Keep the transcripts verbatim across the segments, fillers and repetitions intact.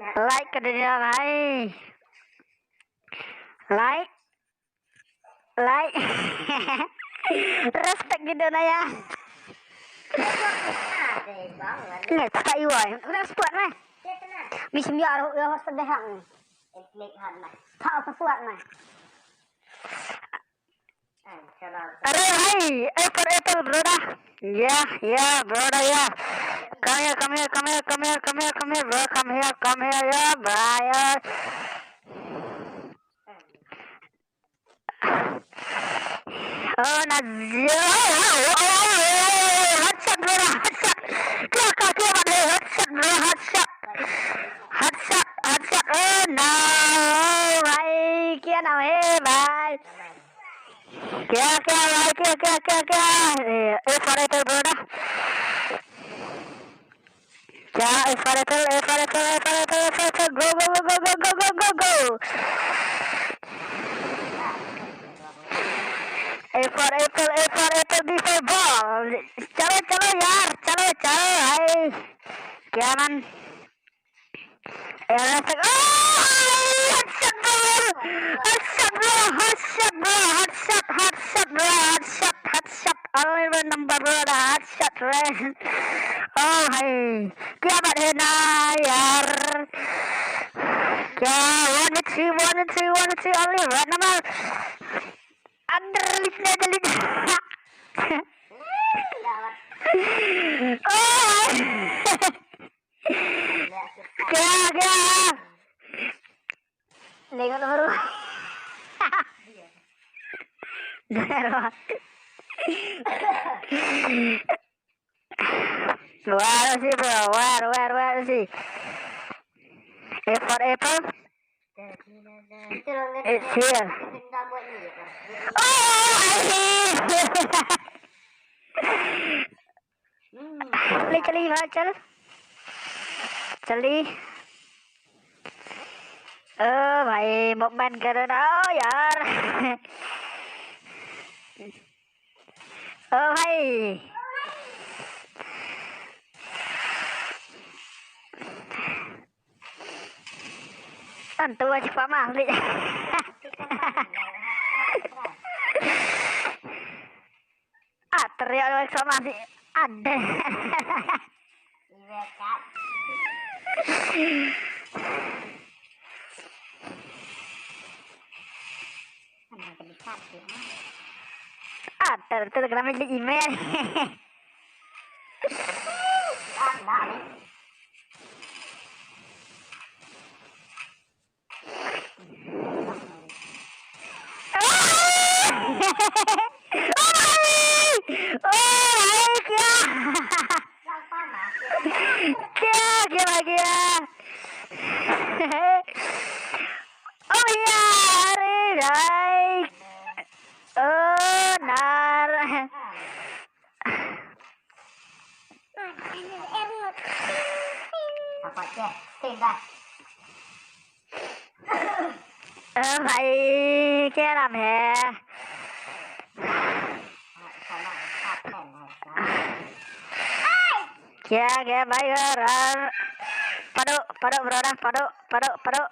Like ka dei na bhai. Like. Like. Respect gitu na ya. Nge, tak iwai. Respect meh. Misim ya ro ya sedih ni. Tak apa kuat meh. Arre bhai, apple, apple, brother. Yeah, yeah, brother, yeah. Come here, come here, come here, come here, come here, come here, bro. Come here, come here, yeah, bro, yeah. Oh, na, yeah, oh, oh, oh, oh, headshot, brother, headshot. Kya, kya, kya baat hai, headshot, bro, headshot. Headshot, headshot, oh, no, bhai, kya naam hai, bhai? Kya, kya, bhai? Kya, kya, kya, kya? Eh, eh, for apple, brother. Kya, eh, for apple, eh, for apple, eh, for apple, eh, for apple. Go, go, go, go. Eh, for apple, eh, for apple, B for ball. Chalo, chalo, yaar. Chalo, chalo, bhai. Kya, man? Headshot, oh, headshot, bro. Headshot, bro. Headshot, bro. Headshot, headshot, bro. Headshot, headshot. Only one number, bro. The headshot, bro. Oh, bhai. Kya baat hai na, yaar? Kya? One with three, one with three, one with three. Only one number. Under, list na jali. Oh, bhai. Kya, kya? Tengok nomor rumah. Where is he, bro? Where, where, where is he? A for apple? It's here. Oh, I see. ले चली बाहर, चल। चली। ओ भाई, मूवमेंट कर रहा हो यार। ओ भाई। Tentu aja Pak Mahli. Ah, teriak lagi sama si ada. Iya, Kak. Ah, ter-, ter-, kenapa jadi email? Ah, enggak, nih. Oh, oh, oh, kya? Kya, kya, kya? Oh, yeah, arre, right. Oh, nar. Apa, ceh? Stay back. ओ भाई, क्या नाम है? क्या, क्या भाई, और, और, पढ़ो, पढ़ो, ब्रदर, पढ़ो, पढ़ो, पढ़ो।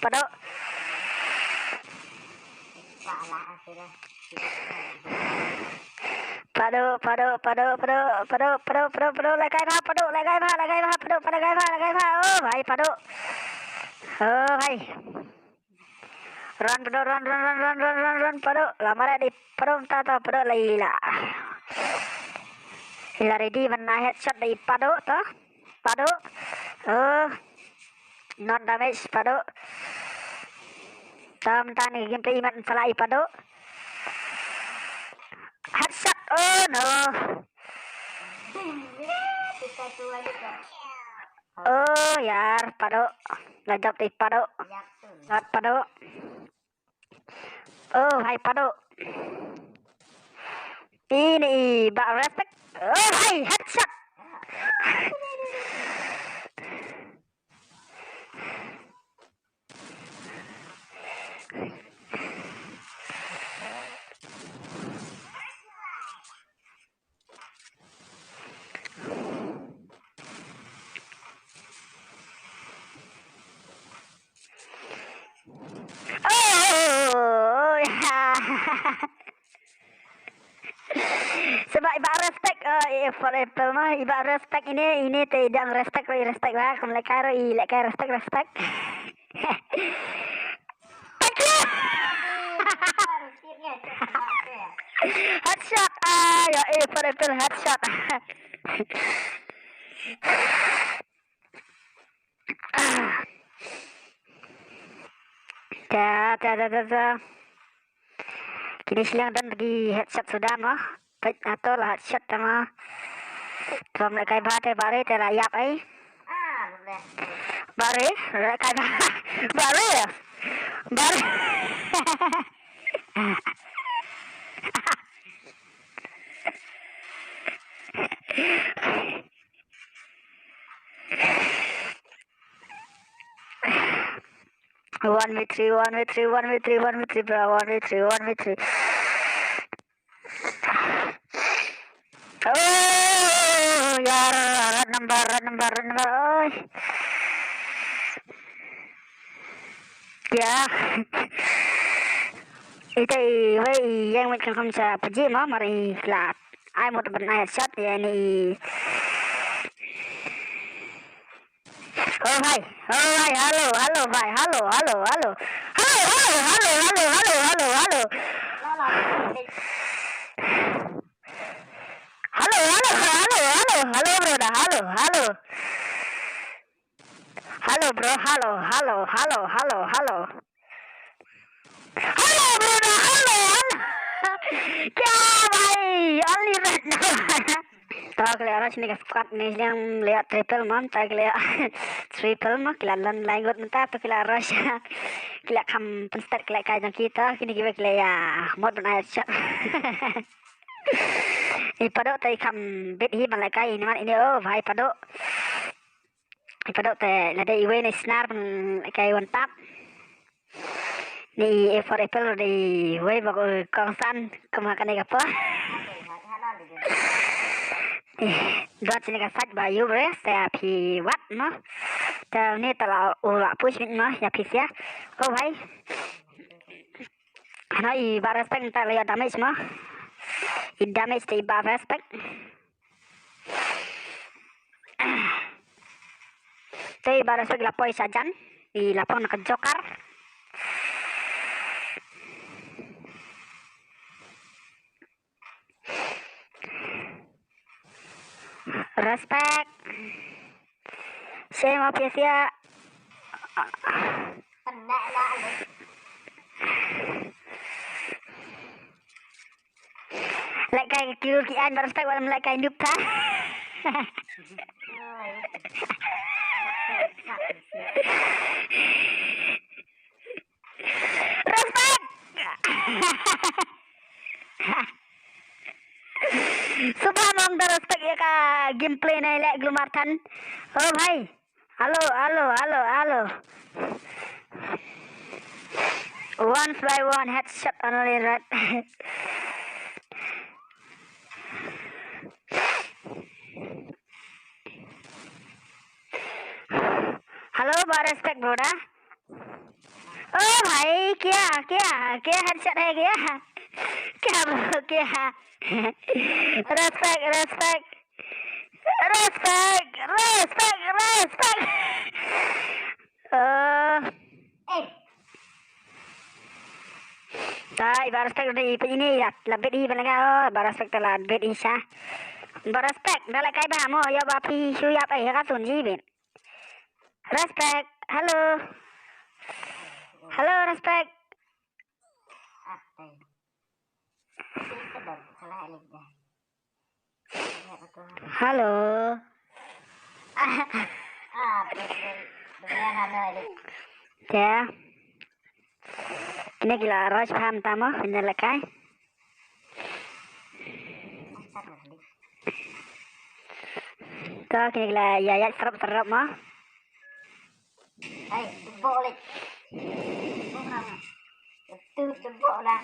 पढ़ो। Pado, pado, pado, pado, pado, pado, pado, pado, pado, lagai ma, pado, lagai ma, lagai ma, pado, pado, lagai ma, lagai ma, oh, bhai, pado. Oh, bhai. Run, pado, run, run, pado. La mare di pado, ta, ta, pado, la ila. Ila ready, mana headshot di pado, to. Pado. Oh. Not damage, pado. Tam tani game play imat salah i pado. Headshot. Oh no. Oh yar, pado. Lajap i pado. Not pado. Oh, hai pado. Ini i ba respect. Oh, hai headshot. for apple mo, i ba respect ine, ine te i dang respect, respect ba, kum lehkai, i lehkai respect, respect. Headshot, ah, yo, eh, for apple, headshot. Ta, ta, ta, ta, ta. Kine shiliang don ki headshot suda mo. Peit ato la headshot ta mo. Tom lehkai ba te bare te la yap ai. Bare, lehkai ba. Bare. Bare. One v three, one v three, one v three, one v three, bro, one v three, one v three. Oh, yaar, red number, red number, red number, oi. Ya. Ita i, wei i, yang wei kan kam sa paji mo, mari kila. Ai mut ban ai shot ya ni. Oh bhai, oh bhai, hello, hello bhai, hello, hello, hello. Hello, hello, hello, hello, hello, hello, hello. Hello, hello, hello, hello, hello, brother, hello, hello. Hello, bro, hello, hello, hello, hello, hello. Hello, brother, hello, hello. Kya bhai, only right now. Ta kala rush ne ka squad ne yang le triple man, ta kala triple man, kila lan lai got menta, ta kala rush. Kila kam penstat kila kai jang kita, kini kiba kila ya, mod ban ai shot. I Pado ta i kam bit hi ban lehkai ini man ini, oh bhai Pado. I Pado te lada iwei ne snar ban lehkai one tap. Ni A for apple de iwei ba ko kongsan kum ha kane ka por. Dot sini ka sach ba yu bre te phi wat mo. Te ni ta la u la push mit mo ya phi sia. Oh bhai. Hana i ba respect ta la ya damage mo. I damage te i ba respect. Te i ba respect la poi sajan, i la pon ka joker. Respect. Shame of Asia. Lehkai ki kiu ki an ba respect walam lehkai nup ta. Respect. Suba mong da respect ya ka gameplay na ilek glumar than. Oh bhai. Hello, hello, hello, hello. One by one headshot only, right? Hello, ba respect, brother. Oh bhai, kya, kya, kya headshot hai kya? Kya bro, kya? Respect, respect. Respect, respect, respect. Oh. Eh. Ta, i ba respect de i pe ini ya. La bet i ba langa, oh, ba respect la bet i sha. Ba respect, da lehkai ba mo, ya ba phi shu ya pe ya ka tun ji ben. Respect. Hello. Hello, respect. Hello. Ya. Ini gila rush paham tamo, ini lehkai. Ka kine ki la ïa ïaid serap serap mo. Hai, debok leh. Debok lah. Itu debok lah.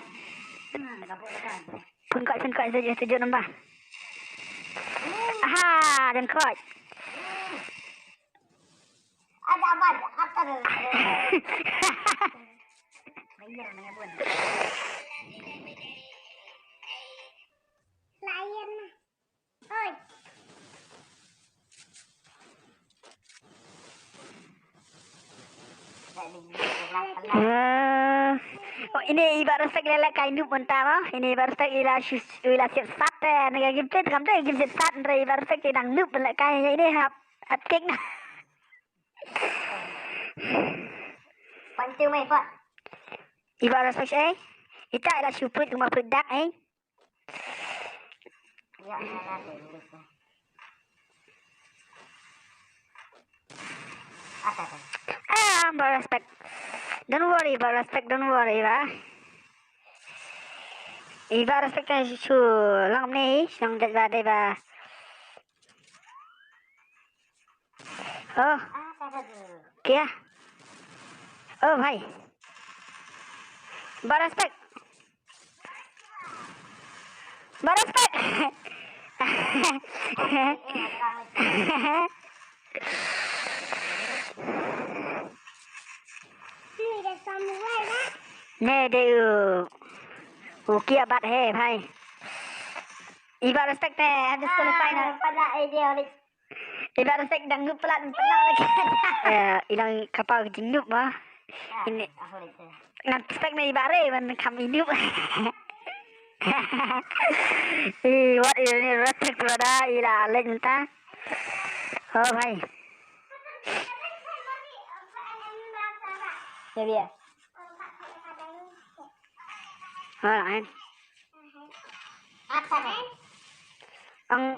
Hmm, debok lah. Pun kau, pun kau, tujuh, tujuh nambah. Aha, dan kau. Ada apa? Ada apa? Mayar, mayar pun. Lain. Oi. Ah. Oh, ine i Bah Respect i la lehkai noob mynta mo. Ine i Bah Respect i la shu, i la siat sat te. Ine ka game te, kam te game siat sat, hynrei i Bah Respect i dang noob lehkai ine hap, hap kick na. One, two, my foot. I Bah Respect eh. Ita i la shu put kumba put dak eh. Ya, ya, ya, ya, ya. Ah, Bah Respect. Don't worry, Bah Respect, don't worry, Bah. I Bah Respect kan shu long ne, shu long dei ba, dei ba. Oh. Kya? Oh, bhai. Bah Respect. Bah Respect. Ne de u. U kia bat he, bhai. I Bah Respect te, ha disqualify na. Pada idea. I Bah Respect dang noob palat, palat lagi. Eh, i dang kapa ka jingnob ma. Ini. Ngan Respect na i Bah Re, man kam i noob. I wat i ni Respect brother, i la leh mynta. Oh, bhai. Ya, ya. Alright. Ang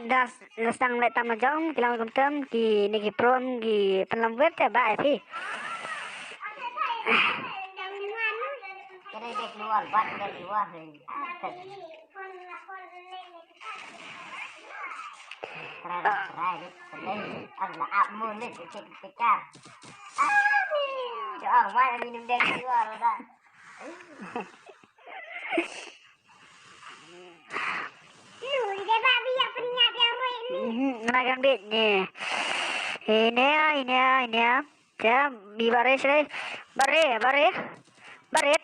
das, das tang leh tam jong ki lam kum tem ki ne ki prom ki penlam wer te ba eh phi. Kena dek luar, bat kena luar. Trai, trai, trai. Ang la ap mun ni, cek cek. Aduh, orang mana minum dari luar dah. Ngana kang dit ni. Ini ya, ini ya, ini ya. Te, i Bah Re sha re. Bah Re, Bah Re. Bah Re.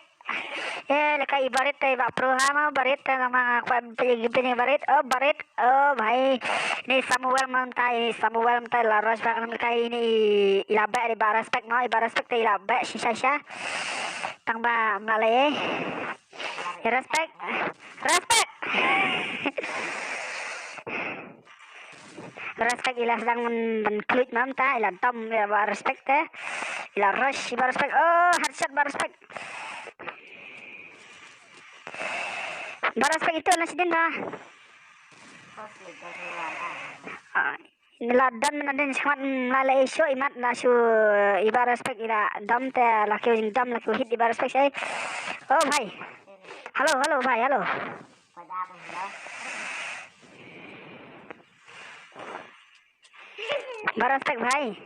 Eh, lehkai i Bah Re te i Bah Pro ha ma Bah Re te, nga ma nga kwah pynlong game te i Bah Re. Oh, Bah Re. Oh, bhai. Ini Samuel mynta, ini Samuel mynta la rush bak, lehkai ini i la beh i Bah Respect mo, i Bah Respect te i la beh shisha shisha. Tang ba mla leh. Respect. Respect. Respect i la sdang ban, ban kluid ma mynta, i la dom, i la Bah Respect te. I la rush, i Bah Respect. Oh, headshot Bah Respect. Bah Respect itu la sidin ba. Ah, i la dom na din smat la la isu i mat la shu i Bah Respect i la dom te la kiew jingdom la kiew hit i Bah Respect sai. Oh, bhai. Hello, hello, bhai, hello. Bah Respect, bhai.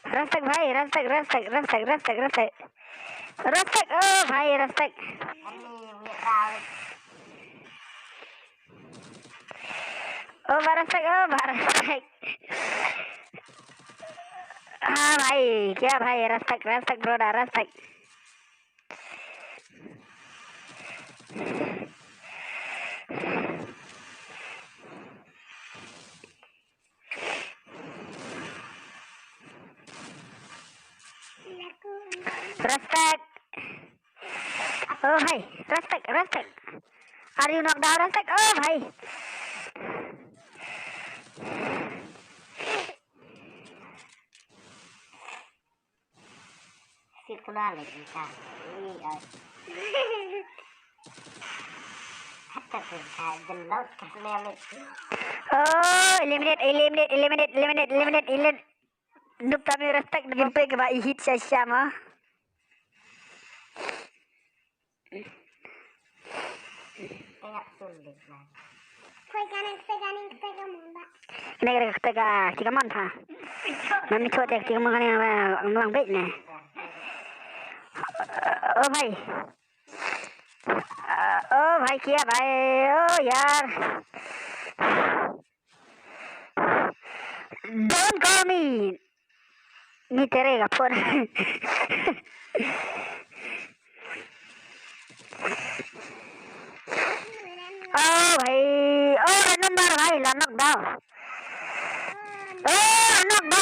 Respect, bhai, respect, respect, respect, respect, respect. Respect, oh, bhai, respect. Oh, Bah Respect, oh, Bah Respect. Ah, bhai, kya bhai, respect, respect, brother, respect. Respect. Oh, bhai. Respect, respect. Are you knocked down? Respect. Oh, bhai. Sir kena lagi ka. Ini, ah. Kata tu ka, the loud ka, ni, ni. Oh, eliminate, eliminate, eliminate, eliminate, eliminate, eliminate. Noob tami Respect, noob pek ba i hit sha sha ma. Kaya sulit lah. Koi kane kete kane kete ka mon ba. Kane kete kete ka, kete ka mon pha. Mami chot ya kete ka mon kane, lang beit ne. Oh bhai. Oh bhai, kya bhai? Oh yaar. Don't call me. Ni tere ka phone. Oh bhai, oh number bhai, la knock down. Oh knock down.